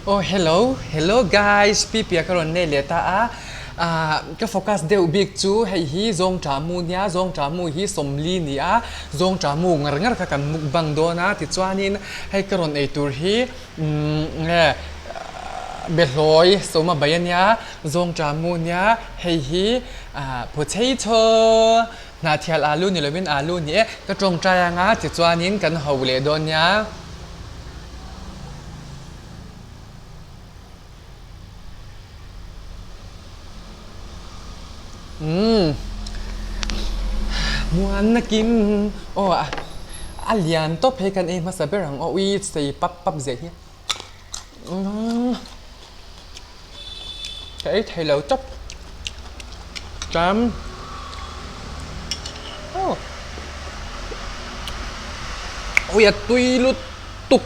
Oh hello, hello guys, Pipia ka rawn nei leh ta a, ah ka focus deuh bik chu hei hi Zawngṭah mu nia, Zawngṭah mu hi sawmli ni a, Zawngṭah mu ngar ngar kha kan mukbang dawn a, tichuanin hei ka rawn ei tur hi umm nge Behlawi sawma bai a nia, Zawngṭah mu nia, hei hi ah potato Hnahthial alu ni lovin alu ni e, ka tawngtai anga tichuanin kan ho leh dawn nia. Umm muan nakin aw a lian tawp hei kan ei hmasa ber ang aw ui sei pap pap zia hi umm Ka ei thei lo tawp. Chuan aw ui a tui lutuk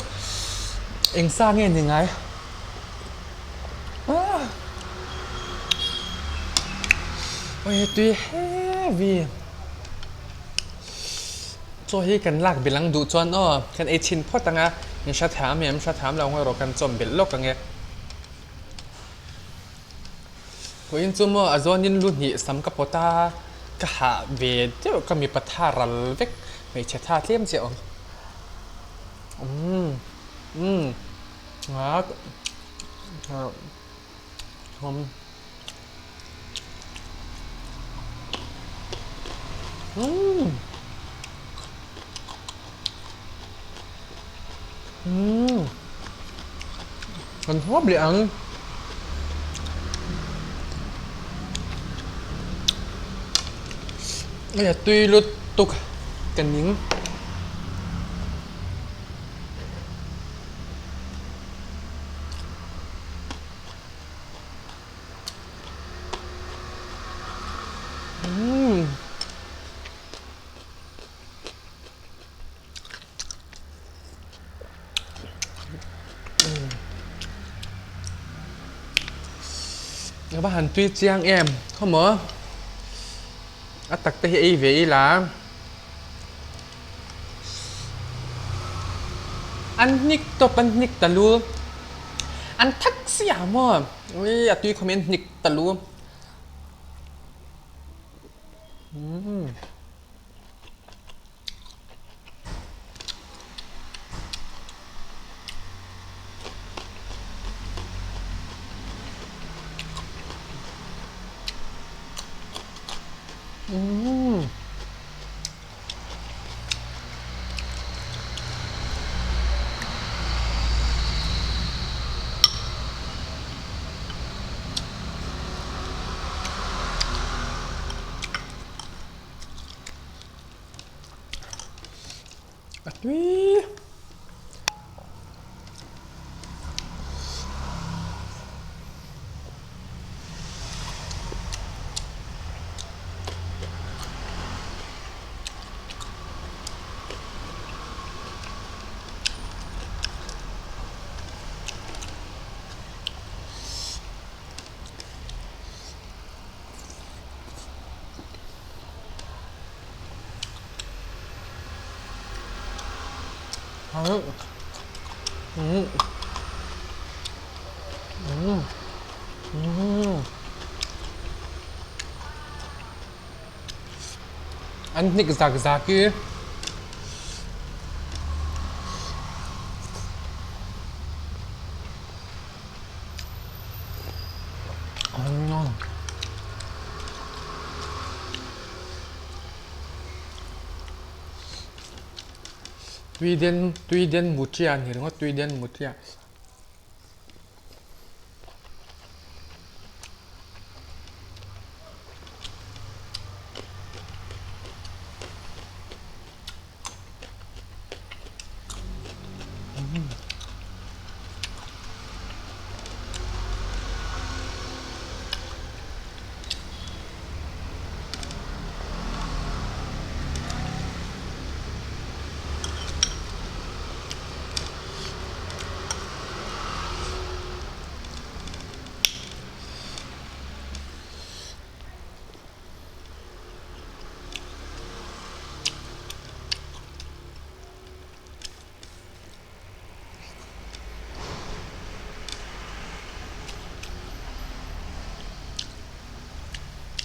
eng sa nge ni ngai ui a tui heavy chaw hi kan lak belh ang duh chuan aw kan ei chhin phawt ang a min hre thiam em hre thiam lo ang erawh kan chawm belh lawk ang e. Vawiin chu maw a zawnin lu hnih sam ka pawt a, ka hah ve deuh ka mipa tha ral vek hmeichhe tha tlem chiah awm. Umm umm umm Umm kan huap leh ang. Hei a tui lutuk ka ning. Umm. Ka va han tui chiang em khawmaw a tak te hi ei ve ila an hnik tawp an hnik ta lu an thak sia maw ui a tui khawm hi an hnik ta lu umm. Umm. A tui. An hnik zak zak i Tui den tui den mutia a ni ringawt tui den mutia.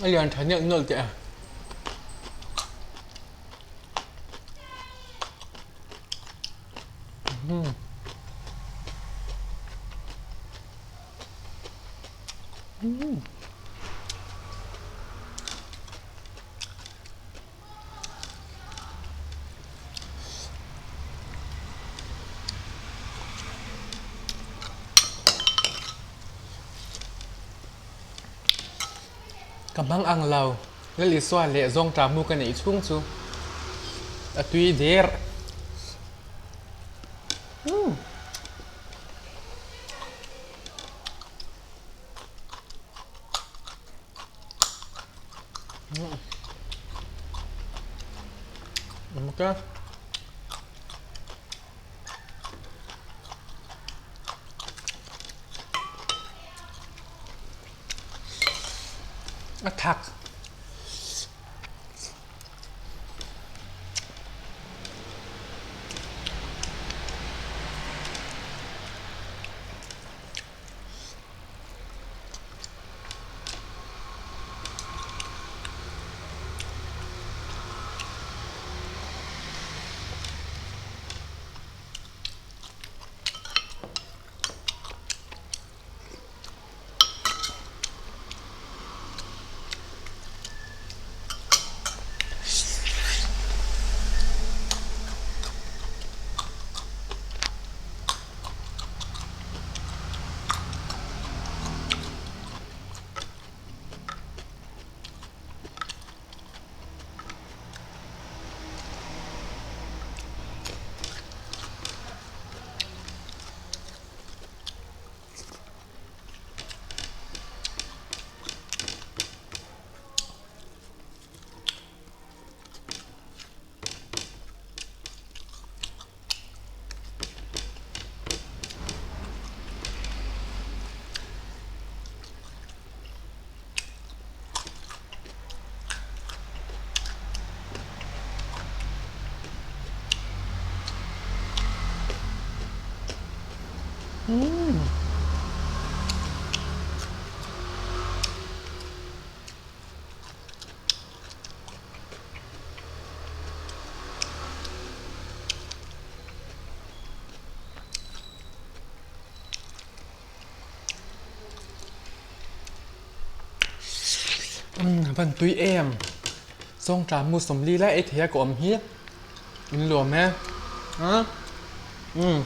A lian tha nelh nawlh teh a. Ka hmang ang lo, Lal Isua leh Zawngṭah mu ka neih chhung chu a tui der. Ok. A thak. Van tui em Zawngṭah mu 40 lai ei thei a ka awm hi in luam e umm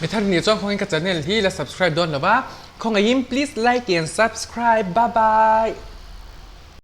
mi thar nih chuan khawngin ka channel hi la subscribe dawn lo va khawngaihin please like and subscribe bye bye.